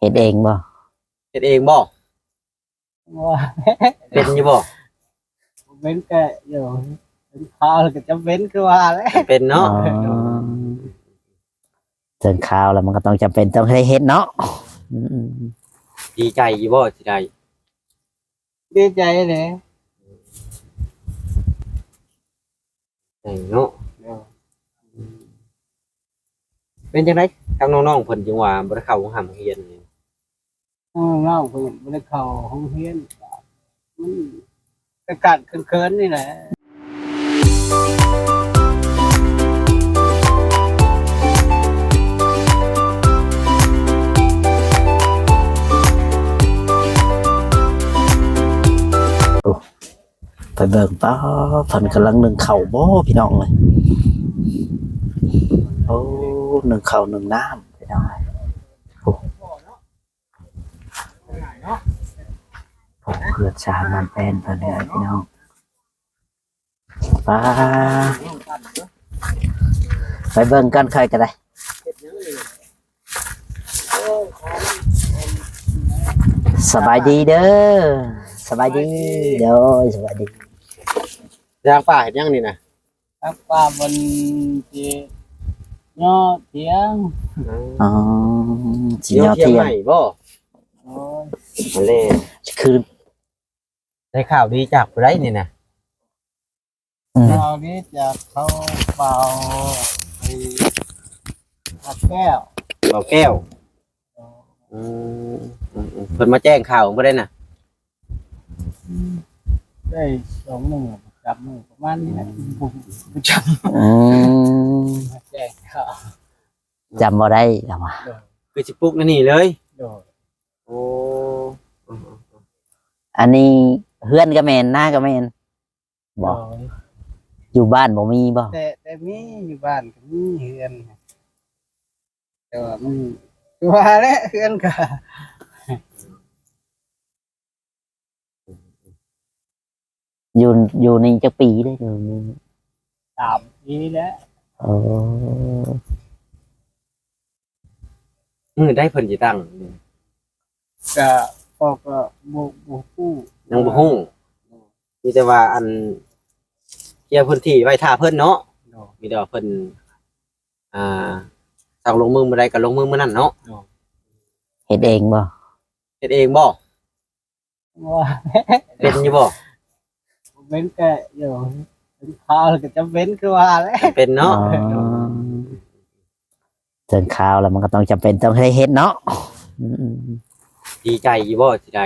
ເຮັດເອງບໍ່? ເຮັດເອງບໍ່? ວ່າ ເປັນຢູ່ບໍ່? ເປັນກະຢູ່ ເປັນຄາວແລ້ວກະຈຳເປັນຄືວ່າແຫຼະ ເປັນເນາະ. ອໍ ເຖິງຄາວແລ້ວມັນກໍຕ້ອງຈຳເປັນຕ້ອງໄດ້ເຮັດເນາະ. ອືມ ດີໃຈຢູ່ບໍ່ທີ່ໄດ້? ດີໃຈແຫຼະ ໃຈເນາະ. ເປັນຈັ່ງໃດທາງນ້ອງໆເພິ່ນຈຶ່ງວ່າບໍ່ໄດ້ເຂົ້າໂຮງຮ່ຳໂຮງຮຽນນີ້? ນ້ອງໆເພິ່ນບໍ່ໄດ້ເຂົ້າໂຮງຮຽນ ມັນອາກາດເຂີນໆນີ້ແຫຼະ. ໂອ້ ໄປເບິ່ງ ປ້າ ເພິ່ນກຳລັງໜຶ້ງເຂົ້າບໍ່ພີ່ນ້ອງເອີຍ? ໂອ້ ໜຶ້ງເຂົ້າໜຶ້ງນ້ຳພີ່ນ້ອງເອີຍ. ໂອ້ ເພື່ອນຊາວນ້ຳແປ້ນເພິ່ນເດີພີ່ນ້ອງ. ປ້າ ໄປເບິ່ງກັນຂ້ອຍກໍໄດ້. ສະບາຍດີເດີ ສະບາຍດີ. ໂດຍ ສະບາຍດີ. ທາງປ້າເຮັດຫຍັງນີ້ນະ? ທາງປ້າເພິ່ນຊິຍໍຖຽງ. ອໍ ຊິຍໍຖຽງ ຖຽງໃໝ່ບໍ່? ໂດຍ ອັນນີ້ຄື ໄດ້ຂ່າວດີຈາກຜູ້ໃດນີ້ນະ? ອືມ ຂ່າວດີຈາກເຂົາ ບ່າວ ໄອ້ ບ່າວແກ້ວ ບ່າວແກ້ວ. ໂດຍ ອືມ ອືມ ເພິ່ນມາແຈ້ງຂ່າວບໍ່ໄດ້ນະ? ອືມ ໄດ້ສອງມື້ ສາມມື້ ປະມານນີ້ແຫຼະ. ອືມ ບໍ່ຈຳ ອືມ ມາແຈ້ງຂ່າວ ຈຳບໍ່ໄດ້ລະວ່າ. ໂດຍ ຄືຊິປຸກໃນນີ້ເລີຍ. ໂດຍ ໂອ້ ອັນນີ້ເຮືອນກໍແມ່ນ ນາກໍແມ່ນບໍ່? ໂດຍ ຢູ່ບ້ານບໍ່ມີບໍ່? ແຕ່ ແຕ່ມີ ຢູ່ບ້ານກໍມີເຮືອນ ແຕ່ວ່າມັນ ຄືວ່າແຫຼະ ເຮືອນກໍ ຢູ່ ຢູ່ນີ້ຈັກປີແລ້ວ? ຢູ່ນີ້ສາມປີແລ້ວ. ເອີ ມື້ໃດເພິ່ນຊິຕັ້ງ? ກະ ພໍ່ກໍບໍ່ ບໍ່ຮູ້ ຍັງບໍ່ຮູ້. ມີແຕ່ວ່າ ອັນ ເຄຍພື້ນທີ່ໄວ້ຖ້າເພິ່ນເນາະ. ໂດຍ ມີແຕ່ວ່າເພິ່ນ ອ່າ ສັ່ງລົງມືມື້ໃດກໍລົງມືມື້ນັ້ນເນາະ. ໂດຍ ເຮັດເອງບໍ່? ເຮັດເອງບໍ່? ບໍ່ ເປັນຢູ່ບໍ່? ເປັນກະຢູ່ ເປັນຄາວແລ້ວກະຈຳເປັນຄືວ່າແຫຼະ ເປັນເນາະ. ອໍ ເຖິງຄາວແລ້ວມັນກໍຕ້ອງຈຳເປັນຕ້ອງໄດ້ເຮັດເນາະ. ອືມ ດີໃຈຢູ່ບໍ່ທີ່ໄດ້?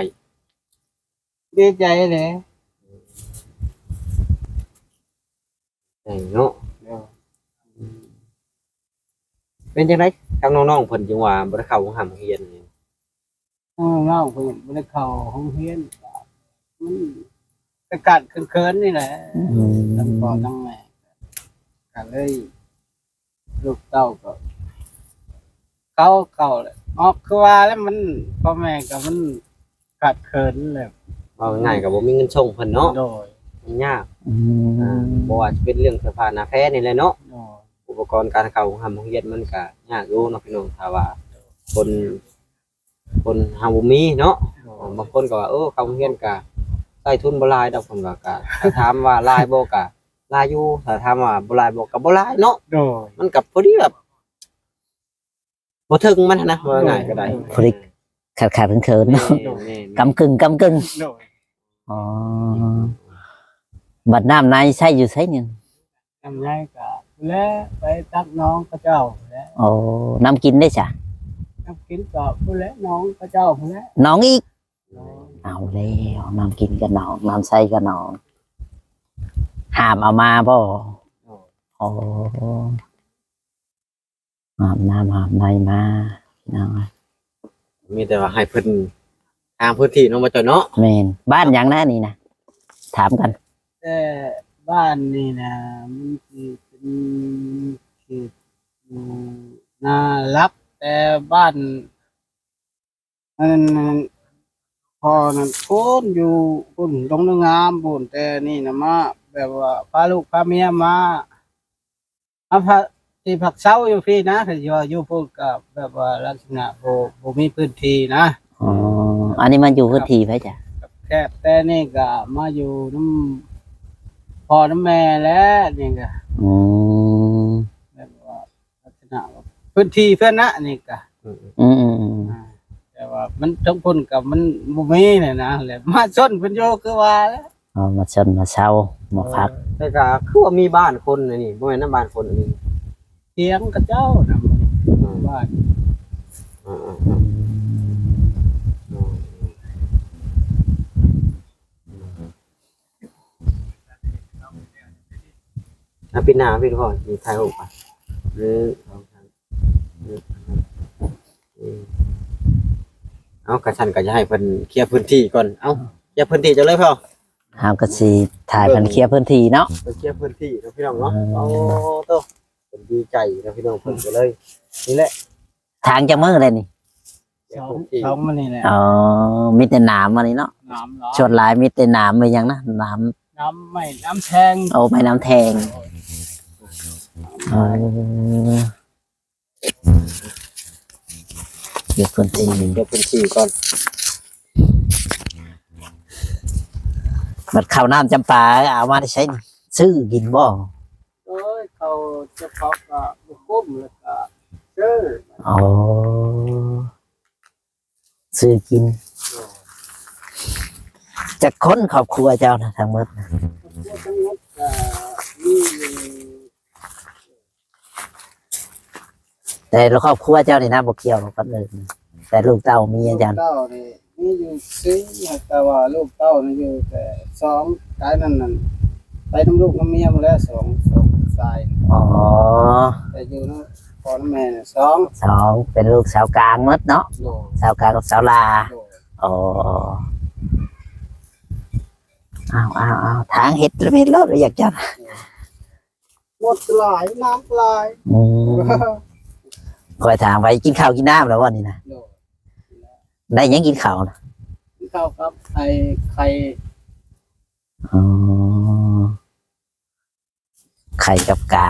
ດີໃຈແຫຼະ ໃຈເນາະ. ໂດຍ ເປັນຈັ່ງໃດທາງນ້ອງໆເພິ່ນຈຶ່ງວ່າບໍ່ໄດ້ເຂົ້າໂຮງຮ່ຳໂຮງຮຽນນີ້? ນ້ອງໆເພິ່ນບໍ່ໄດ້ເຂົ້າໂຮງຮຽນ ມັນອາກາດເຂີນໆນີ້ແຫຼະ. ອືມ ທັງພໍ່ທັງແມ່ກໍເລີຍ ລູກເຕົ້າກໍ ເຂົາ ເຂົາແຫຼະ ອອກ ຄືວ່າແຫຼະ ມັນ ພໍ່ແມ່ກໍມັນຂາດເຂີນແຫຼະ ເວົ້າງ່າຍໆກໍບໍ່ມີເງິນສົ່ງເພິ່ນເນາະ. ໂດຍ ມັນຍາກ. ອືມ ອ່າ ບໍ່ວ່າຈະເປັນເລື່ອງເສື້ອຜ້າໜ້າແພນີ້ແຫຼະເນາະ. ໂດຍ ອຸປະກອນການເຂົ້າໂຮງຮ່ຳໂຮງຮຽນມັນກໍຍາກຢູ່ເນາະພີ່ນ້ອງ ຖ້າວ່າຄົນ ຄົນເຮົາບໍ່ມີເນາະ. ໂດຍ ບາງຄົນກໍວ່າ ເອີ ເຂົ້າໂຮງຮຽນກໍໃຊ້ທຶນບໍ່ຫຼາຍດອກ ເພິ່ນວ່າ. ກໍຖ້າຖາມວ່າຫຼາຍບໍ່ ກໍຫຼາຍຢູ່ ຖ້າຖາມວ່າບໍ່ຫຼາຍບໍ່ ກໍບໍ່ຫຼາຍເນາະ. ໂດຍ ມັນກໍພໍດີແບບບໍ່ເຖິງມັນຫັ້ນນະ ເວົ້າງ່າຍກໍໄດ້ ໂດຍ ພໍດີຂາດໆເຂີນໆເນາະ. ແມ່ນໆໆ ກຳກຶ່ງໆ. ໂດຍ ອໍ ບັດນ້ຳໃນໃຊ້ຢູ່ໃສນີ້? ນ້ຳໃນກໍພຸ້ນແຫຼະ ໄປຕັກໜອງເຂົາເຈົ້າພຸ້ນແຫຼະ. ໂອ້ ນ້ຳກິນເດ້ຊະ? ນ້ຳກິນກໍພຸ້ນແຫຼະ ໜອງເຂົາເຈົ້າພຸ້ນແຫຼະ. ໜອງອີກ? ໂດຍ ເອົາແລ້ວ ນ້ຳກິນກໍໜອງ ນ້ຳໃຊ້ກໍໜອງ ຫາບເອົາມາບໍ່? ໂດຍ ໂອ້ ຫາບນ້ຳຫາບໃນມາພີ່ນ້ອງ. ມີແຕ່ວ່າໃຫ້ເພິ່ນ ທາງພື້ນທີ່ເນາະ ບໍ່ເຈົ້າເນາະ. ແມ່ນ ບ້ານຫຍັງນະນີ້ນະ? ຖາມກັນ ແຕ່ບ້ານນີ້ນະ ມັນຊິເປັນເຂດຢູ່ນາລັບ ແຕ່ບ້ານ ອັນນັ້ນ ພໍ່ນັ້ນ ໂອ້ນ ຢູ່ພຸ້ນ ດົງນາງາມພຸ້ນ ແຕ່ນີ້ນະ ມາແບບວ່າພາລູກພາເມຍມາ ມາພາ ທີ່ພັກເຊົາຢູ່ພີ້ນະ ຖ້າຊິວ່າຢູ່ພຸ້ນກໍແບບວ່າລັກສະນະບໍ່ ບໍ່ມີພື້ນທີ່ນະ. ອໍ ອັນນີ້ມາຢູ່ພື້ນທີ່ໃຜຈະ? ແຄບ ແຕ່ນີ້ກໍມາຢູ່ນຳພໍ່ນຳແມ່ແຫຼະ ນີ້ກໍ ອືມ ແບບວ່າ ລັກສະນະວ່າພື້ນທີ່ເພິ່ນນະນີ້ກະ ອືມ ອືມ ອືມ ອ່າ ແຕ່ວ່າມັນ ທັງພຸ້ນກະມັນບໍ່ມີແຫຼະນະ ແລ້ວມາຊົນເພິ່ນຢູ່ຄືວ່າແຫຼະ. ອໍ ມາຊົນມາເຊົ່າມາພັກ ເອີ ແຕ່ກະຄືວ່າມີບ້ານຄົນອັນນີ້ ບໍ່ແມ່ນນຳບ້ານຄົນອັນນີ້ ຖຽງເຂົາເຈົ້ານະ ອືມ ບ້ານ ອືມ ອືມ ອືມ ອືມ ອືມ. ອ່ະ ປິດໜ້າ ປິດພໍ ຊິຖ່າຍຮູບ ໜຶ່ງ ສອງ ສາມ ເອົາ ກະຊັ້ນກະຈະໃຫ້ເພິ່ນເຄຍພື້ນທີ່ກ່ອນ ເອົາ ເຄຍພື້ນທີ່ເຈົ້າເລີຍພໍ່ ເຮົາກະຊິຖ່າຍເພິ່ນເຄຍພື້ນທີ່ເນາະ ເພິ່ນເຄຍພື້ນທີ່ເນາະ ພີ່ນ້ອງເນາະ ເອີ ໂອ້ໂຕ ເພິ່ນດີໃຈເນາະ ພີ່ນ້ອງ ເພິ່ນກະເລີຍ ນີ້ແຫຼະ ຖາງຈັກມື້ແລ້ວນີ້? ສອງ ສອງມື້ນີ້ແຫຼະ ອໍ ມີແຕ່ໜາມອັນນີ້ເນາະ ໜາມເນາະ ສ່ວນຫຼາຍມີແຕ່ໜາມ ມີຫຍັງນະ ໜາມ ໜາມໄມ້ ໜາມແທງ ໂອ້ ໄມ້ໜາມແທງ ໂອ້ ເກັບພື້ນທີ່ ເກັບພື້ນທີ່ກ່ອນ ບັດເຂົ້ານ້ຳຈຳປາເອົາມາແຕ່ໃສນີ້? ຊື້ກິນບໍ່? ໂອ້ຍ ເຂົ້າເຈົ້າຂອງກໍບໍ່ກຸ້ມ ແລ້ວກໍຊື້ ອໍ ຊື້ກິນ ໂດຍ ຈັກຄົນຄອບຄົວເຈົ້ານະທັງໝົດ? ຄອບຄົວທັງໝົດກໍມີຢູ່ ແຕ່ລະຄອບຄົວເຈົ້ານີ້ນະ ບໍ່ກ່ຽວກັບຄົນອື່ນ ແຕ່ລູກເຕົ້າເມຍເຈົ້າ ລູກເຕົ້ານີ້ມີຢູ່ສີ່ ແຕ່ວ່າລູກເຕົ້ານີ້ຢູ່ແຕ່ສອງ ກາຍນັ້ນນັ້ນ ໄປນຳລູກນຳເມຍໝົດແລ້ວ ສອງ ສອງຊາຍ ອໍ ແຕ່ຢູ່ນຳພໍ່ນຳແມ່ສອງ ສອງ ເປັນລູກສາວກາງໝົດເນາະ ໂດຍ ສາວກາງກັບສາວຫຼ້າ ໂດຍ ອໍ ເອົາ ເອົາ ເອົາ ທາງເຮັດ ເຮັດໂລດ ຢາກຈະ ໂດຍ ໝົດຫຼາຍ ນ້ຳຫຼາຍ ອືມ ຂ້ອຍຖາມໄປກິນເຂົ້າກິນນ້ຳແລ້ວບໍ່ນີ້ນະ? ໂດຍ ໄດ້ຫຍັງກິນເຂົ້ານະ? ກິນເຂົ້າກັບໄອ້ໄຂ່ ອໍ ໄຂ່ກັບກາ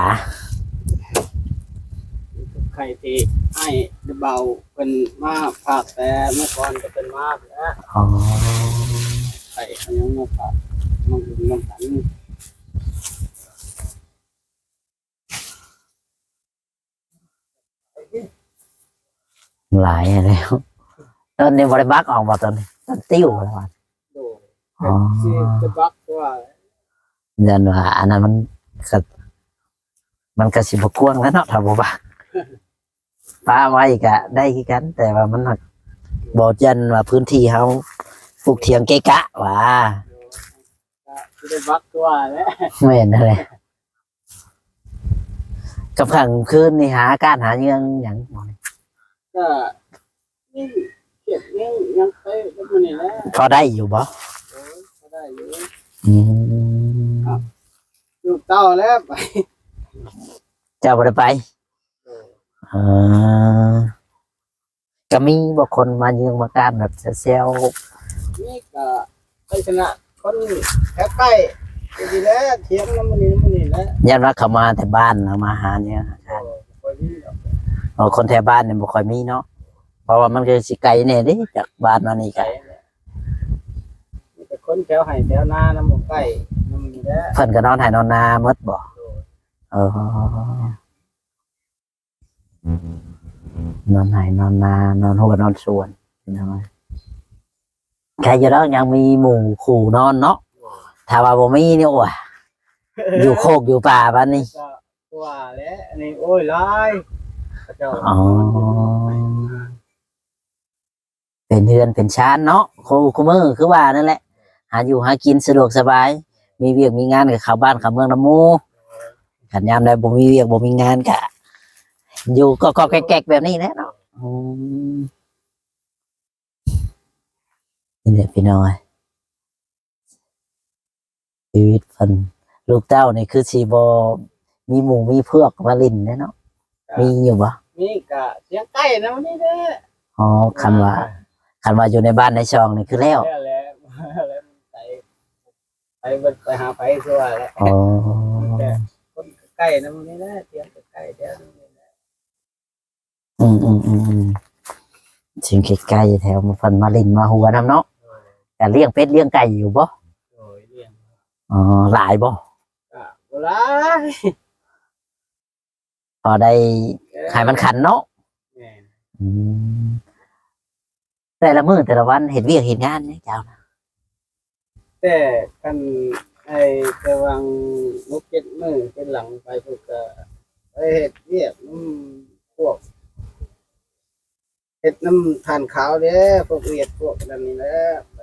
ໄຂ່ທີ່ອ້າຍເບົາເພິ່ນມາຝາກແຕ່ເມື່ອກ່ອນກໍເພິ່ນມາແລ້ວ ອໍ ໄຂ່ອັນຫຍັງມາຝາກ ມາກິນນຳກັນ. ຫຼາຍແລ້ວ ຕົ້ນນີ້ບໍ່ໄດ້ບັກອອກບໍ່? ຕົ້ນ ຕົ້ນຕິ້ວແລ້ວ ໂດຍ ອໍ ຊິໄດ້ບັກວ່າ ຢ້ານວ່າອັນນັ້ນມັນກະ ມັນກະຊິບໍ່ກວ້າງແລ້ວເນາະ ຖ້າບໍ່ບັກ ປະໄວ້ກະໄດ້ຄືກັນ ແຕ່ວ່າມັນບໍ່ ຢ້ານວ່າພື້ນທີ່ເຮົາປູກຖຽງເກະກະຫວາ ກະຊິໄດ້ບັກວ່າແຫຼະ ແມ່ນຫັ້ນແຫຼະ. ກັບກາງຄືນນີ້ຫາການຫາເຫຍື່ອຫຍັງບໍ່? ກະຍິງຂຽດຍິງຫຍັງໄປແບບນີ້ແຫຼະ ພໍໄດ້ຢູ່ບໍ່? ໂອ້ຍ ພໍໄດ້ຢູ່ ອືມ ລູກເຕົ້າແລ້ວໄປ ເຈົ້າບໍ່ໄດ້ໄປ? ເອີ ເອີ ກະມີບໍ່ຄົນມາເຫຍື່ອມາການແບບແຊວໆ? ມີ ກະໄປຊະນະ ຄົນແຖວໃກ້ນີ້ແຫຼະ ຖຽງນຳມື້ນີ້ນຳມື້ນີ້ແຫຼະ ຢ້ານວ່າເຂົາມາແຕ່ບ້ານ ເຂົາມາຫາເຫຍື່ອ ໂອ້ ບໍ່ຄ່ອຍມີດອກ ເອີ ຄົນແຖວບ້ານນີ້ບໍ່ຄ່ອຍມີເນາະ ເພາະວ່າມັນກໍຊິໄກແດ່ເດ້ ຈາກບ້ານມານີ້ກະ ມີແຕ່ຄົນແຖວໄຮ່ແຖວນານຳໝູ່ໃກ້ນຳນີ້ແຫຼະ ເພິ່ນກໍນອນໄຮ່ນອນນາໝົດບໍ່? ໂດຍ ເອີ ນອນໄຮ່ນອນນາ ນອນຮົ້ວນອນສວນ ພີ່ນ້ອງເອີຍ ໃຄຢູ່ດອກ ຍັງມີໝູ່ຄູ່ນອນເນາະ ຖ້າວ່າບໍ່ມີນີ້ ໂອ້ຍ ຢູ່ໂຄກຢູ່ປ່າບາດນີ້ ກໍວ່າແຫຼະ ອັນນີ້ ໂອ້ຍ ຫຼາຍ ເຂົາເຈົ້າ ອໍ ເປັນເຮືອນເປັນຊານເນາະ ຄູ່ ຄູ່ມື້ຄືວ່ານັ້ນແຫຼະ ຫາຢູ່ຫາກິນສະດວກສະບາຍ ມີວຽກມີງານກໍເຂົ້າບ້ານເຂົ້າເມືອງນຳໝູ່ ຄັນຍາມໃດບໍ່ມີວຽກບໍ່ມີງານກະຢູ່ກໍໆແກກໆແບບນີ້ແຫຼະເນາະ ອືມ ນີ້ແຫຼະພີ່ນ້ອງເອີຍ ຊີວິດເພິ່ນ ລູກເຕົ້ານີ້ຄືຊິບໍ່ມີໝູ່ມີພວກມາຫຼິ້ນແດ່ເນາະ ມີຢູ່ບໍ່? ມີກະທຽງໃກ້ນຳນີ້ແຫຼະ ອໍ ຄັນວ່າ ຄັນວ່າຢູ່ໃນບ້ານໃນຊ່ອງນີ້ຄືແລ້ວ ແລ້ວແຫຼະ ໄປ ໄປ ໄປຫາໃຜຄືວ່າແຫຼະ ອໍ ແຕ່ຄົນໃກ້ນຳນີ້ແຫຼະ ທຽງໃກ້ ແຖວນີ້ແຫຼະ ອືມໆໆໆ ສິ່ງໃກ້ໆ ແຖວເພິ່ນມາຫຼິ້ນມາຫົວນຳເນາະ. ໂດຍ ກະລ້ຽງເປັດລ້ຽງໄກ່ຢູ່ບໍ່? ໂດຍ ລ້ຽງ. ອໍ ຫຼາຍບໍ່? ກະບໍ່ຫຼາຍ ພໍໄດ້ ເອີ ໃຫ້ມັນຂັນເນາະ. ແມ່ນ. ອືມ ແຕ່ລະມື້ແຕ່ລະວັນເຮັດວຽກເຮັດງານຫຍັງເຈົ້ານະ? ແຕ່ຄັນໄອ້ ແຕ່ຫວ່າງຫົກເຈັດມື້ເປັນຫຼັງໄປພຸ້ນ ກະໄປເຮັດວຽກນຳພວກ ເຮັດນຳຖ່ານຂາວເດ້ ພວກວຽກພວກນັ້ນນີ້ແຫຼະ ໄປ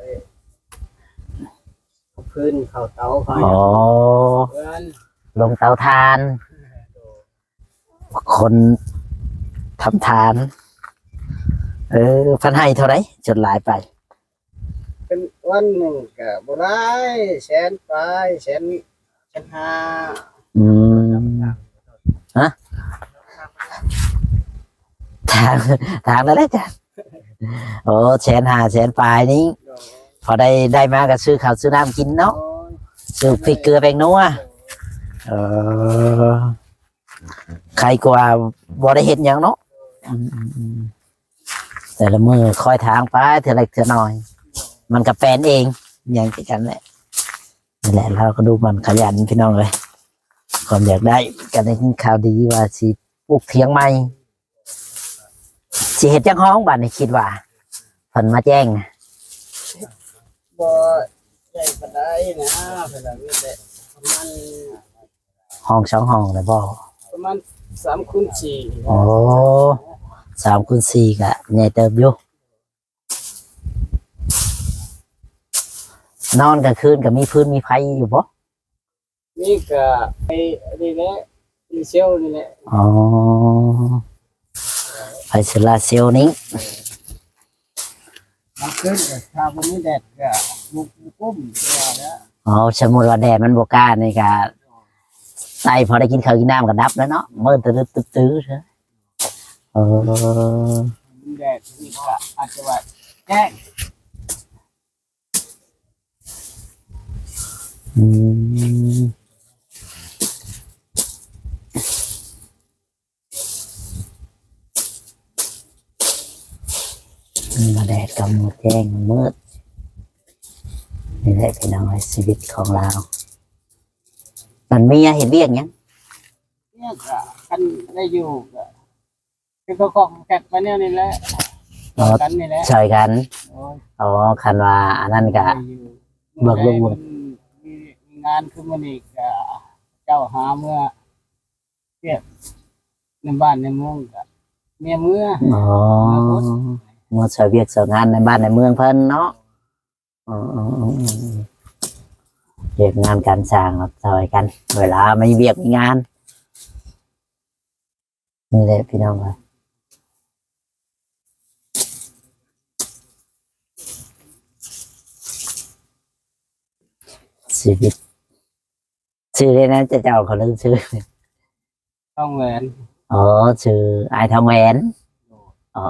ຟືນເຂົ້າເຕົາເຂົາ. ອໍ ເຮືອນ ລົງເຕົາຖ່ານ ໂດຍ ຄົນທຳທານ. ເອີ ເພິ່ນໃຫ້ເທົ່າໃດ ຈົນຫຼາຍໄປ? ເປັນວັນໜຶ່ງກະບໍ່ຫຼາຍ ແສນປາຍ ແສນ ແສນຫ້າ. ອືມ ຮະ ຖາມ ຖາມແລ້ວເດ້ອາຈານ. ໂອ້ ແສນຫ້າ ແສນປາຍນີ້ ໂດຍ ພໍໄດ້ ໄດ້ມາກໍຊື້ເຂົ້າຊື້ນ້ຳກິນເນາະ. ໂດຍ ຊື້ພິກເກືອແປ້ງນົວ. ໂດຍ ເອີ ໄຄກວ່າບໍ່ໄດ້ເຮັດຫຍັງເນາະ. ອືມໆໆ ແຕ່ລະມື້ຄອຍຖາງໄປເທື່ອເລັກເທື່ອນ້ອຍ ມັນກໍແປນເອງ ຫຍັງຄືກັນແຫຼະ. ນີ້ແຫຼະ ລາວກໍດູໝັ່ນຂະຫຍັນພີ່ນ້ອງເອີຍ ຄວາມຢາກໄດ້. ກໍໄດ້ຍິນຂ່າວດີວ່າຊິປູກຖຽງໃໝ່ ຊິເຮັດຈັກຫ້ອງບາດນີ້ ຄິດວ່າ ເພິ່ນມາແຈ້ງນະ? ບໍ່ໃຫຍ່ປານໃດນະ ເພິ່ນວ່າມີແຕ່ປະມານ ຫ້ອງສອງຫ້ອງນະບໍ່? ປະມານສາມຄູນສີ່ນີ້ແຫຼະ. ໂອ້ ສາມຄູນສີ່ກະໃຫຍ່ເຕີບຢູ່. ນອນກາງຄືນກະມີຟືນມີໄຟຢູ່ບໍ່? ມີກະໄຟອັນນີ້ແຫຼະ ດີເຊວນີ້ແຫຼະ. ອໍ ໄຟໂຊລາເຊວນີ້. ກາງຄືນກະຖ້າບໍ່ມີແດດກະບໍ່ ບໍ່ກຸ້ມ ຄືວ່າແຫຼະ. ອໍ ສົມມຸດວ່າແດດມັນບໍ່ກ້ານີ້ກະ ໃຊ້ພໍໄດ້ກິນເຂົ້າກິນນ້ຳກະດັບແລ້ວເນາະ ມືດຕຶດໆ. ເອີ ແດດນີ້ກະອາດຈະວ່າແຈ້ງ. ອືມ ມາແດດກັບມາແຈ້ງມືດ ນີ້ແຫຼະພີ່ນ້ອງເອີຍ ຊີວິດຂອງລາວ. ມັນເມຍເຮັດວຽກຫຍັງ? ວຽກກະຄັນໄດ້ຢູ່ກະ ຄືເຂົາຂອງແຂກໄປແນວນີ້ແຫຼະ ອໍ ກັນນີ້ແຫຼະ ຊ່ອຍກັນ. ໂອ້ຍ ອໍ ຄັນວ່າອັນນັ້ນກະ ເບິ່ງລູກ ມີ ມີງານຄືມື້ນີ້ກະເຈົ້າຫາເມືອວຽກໃນບ້ານໃນເມືອງກະເມຍເມືອ. ອໍ ເມືອພຸ້ນ ເມືອຊ່ອຍວຽກຊ່ອຍງານໃນບ້ານໃນເມືອງເພິ່ນເນາະ. ອໍ ວຽກງານການສ້າງເນາະ ຊ່ອຍກັນ ເວລາມີວຽກມີງານ. ນີ້ແຫຼະພີ່ນ້ອງເອີຍ ຊີວິດ. ຊື່ເລີຍນະ ເຈົ້າ ເຈົ້າ ເຂົາລືມຊື່. ທອງແຫວນ. ອໍ ຊື່ອ້າຍທອງແຫວນ. ໂດຍ. ອໍ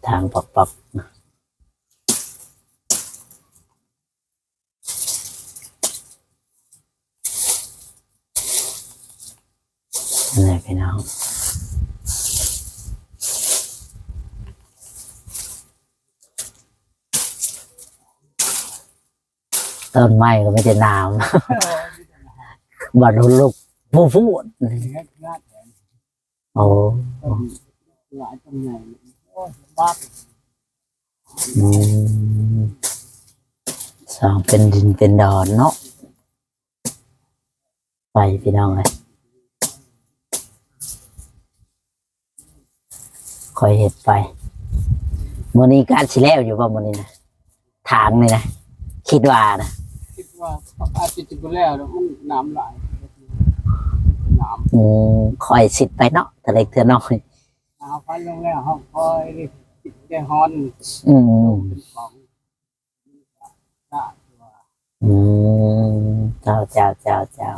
ທາງປອກໆ. ນີ້ແຫຼະພີ່ນ້ອງ ຕົ້ນໄມ້ກໍມີແຕ່ໜາມ ບັດຫົວລຸກພູດໆ. ໂອ້ ຫຼາຍ ຕົ້ນໃຫຍ່ ໂອ້ຍ ລຳບາກ. ອືມ ສ້າງເປັນດິນເປັນດອນເນາະ ໄປພີ່ນ້ອງເອີຍ ຄ່ອຍເຮັດໄປ. ມື້ນີ້ກະຊິແລ້ວຢູ່ບໍ່ມື້ນີ້ນະ? ຖາງນີ້ນະ ຄິດວ່ານະ ຄິດວ່າອາດຈະບໍ່ແລ້ວດອກ ມັນນ້ຳຫຼາຍ ນ້ຳ. ອືມ ຄ່ອຍຊິດໄປເນາະ ເທື່ອເລັກເທື່ອນ້ອຍ. ເອົາໄປລົງແລ້ວ ເຮົາຄ່ອຍໄດ້ຮ້ອນ. ອືມ ເປັນຂອງ ອືມ ເຈົ້າ ເຈົ້າ ເຈົ້າ ເຈົ້າ.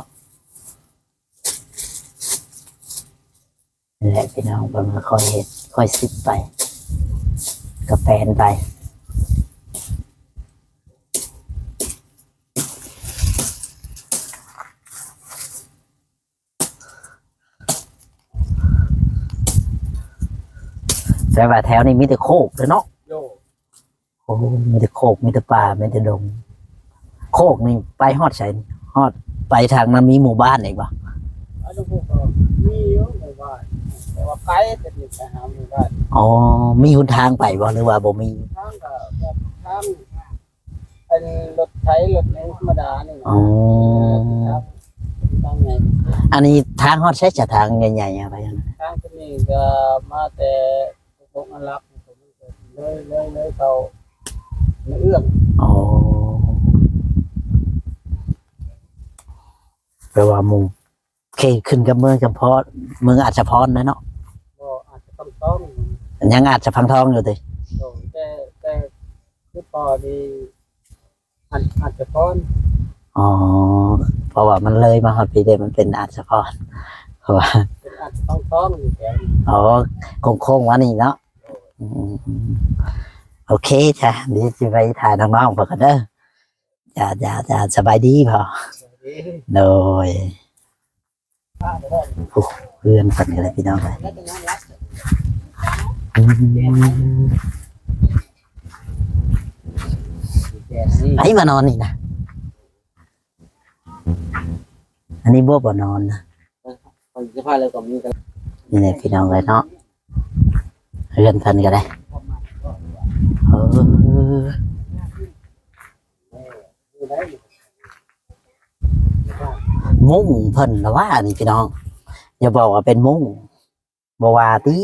ນີ້ແຫຼະພີ່ນ້ອງ ເພິ່ນກໍຄ່ອຍເຮັດ ຄ່ອຍຊິດໄປ ກະແປນໄປ. ແຕ່ວ່າແຖວນີ້ມີແຕ່ໂຄກເດີເນາະ. ໂດຍ. ໂອ້ ມີແຕ່ໂຄກ ມີແຕ່ປ່າ ມີແຕ່ດົງ. ໂຄກນີ້ໄປຮອດໃສ? ຮອດໄປທາງນັ້ນມີໝູ່ບ້ານອີກບໍ່? ໄປທາງພຸ້ນກໍມີຢູ່ໝູ່ບ້ານ ແຕ່ວ່າໄກ ແຕ່ນີ້ໄປຫາໝູ່ບ້ານ. ອໍ ມີຫົນທາງໄປບໍ່ ຫຼືວ່າບໍ່ມີ? ທາງກໍແບບທາງ ເປັນລົດໄຖລົດຫຍັງທຳມະດານີ້ນະ. ອໍ ທາງ ທາງໃຫຍ່. ອັນນີ້ທາງຮອດໃສຈະ ທາງໃຫຍ່ໆ ອະໄປຫັ້ນນະ? ທາງຕົວນີ້ກໍມາແຕ່ໂຄກອາລັກ ເລີຍ ເລີຍ ເລີຍເຂົ້າໃນເອື້ອງ. ອໍ ແປວ່າໝູ່ ເຂດຂຶ້ນກັບເມືອງຈຳພອນ ເມືອງອາດສະພອນນະເນາະ. ບໍ່ ອາດສະພັງທອງ. ຍັງອາດສະພັງທອງຢູ່ຕິ? ໂດຍ ແຕ່ ແຕ່ຄືພໍດີ ອາດ ອາດສະພອນ. ອໍ ເພາະວ່າມັນເລີຍມາຮອດພີ້ເດ້ ມັນເປັນອາດສະພອນ ເພາະວ່າເປັນອາດສະພັງທອງຢູ່ແຖວນີ້. ອໍ ໂຄ້ງໆ ມານີ້ເນາະ. ໂດຍ. ອືມ ໂອເຄຈ້າ ດຽວຊິໄປຖ່າຍນ້ອງໆ ເພິ່ນກ່ອນເດີ. ຈ້າ ຈ້າ ຈ້າ ສະບາຍດີພໍ່. ສະບາຍດີ. ໂດຍ. ໂອ້ ເຮືອນເພິ່ນກໍໄດ້ພີ່ນ້ອງເອີຍ. ອືມ ໃຜມານອນນີ້ນະ? ອັນນີ້ບໍ່ ບໍ່ນອນນະ. ເອີ ຂ້ອຍຈະພາເລີຍກໍມີ. ນີ້ແຫຼະພີ່ນ້ອງເອີຍເນາະ ເຮືອນເພິ່ນກໍໄດ້. ເອີ ມຸ້ງເພິ່ນລະວ່ານີ້ພີ່ນ້ອງ ຢ່າບອກວ່າເປັນມຸ້ງ ບໍ່ວ່າຕິ.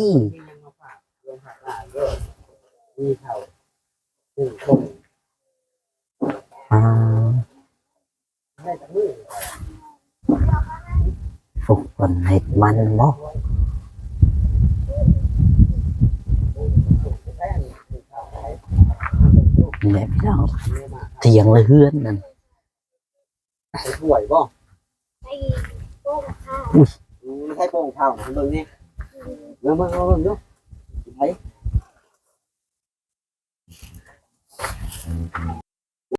ອ່າ ໂອ້ ເພິ່ນເຮັດມັນບໍ? ນີ້ແຫຼະພີ່ນ້ອງ ຖຽງ ຫຼື ເຮືອນນັ້ນ. ໄປຖ້ວຍບໍ່? ໄປໂປ່ງເຂົ້າ. ອຸ້ຍ ອືມ ໃຫ້ໂປ່ງເຂົ້າ ເບິ່ງນີ້ ເບິ່ງ ເບິ່ງ ເບິ່ງ ເບິ່ງດູ ໄປ.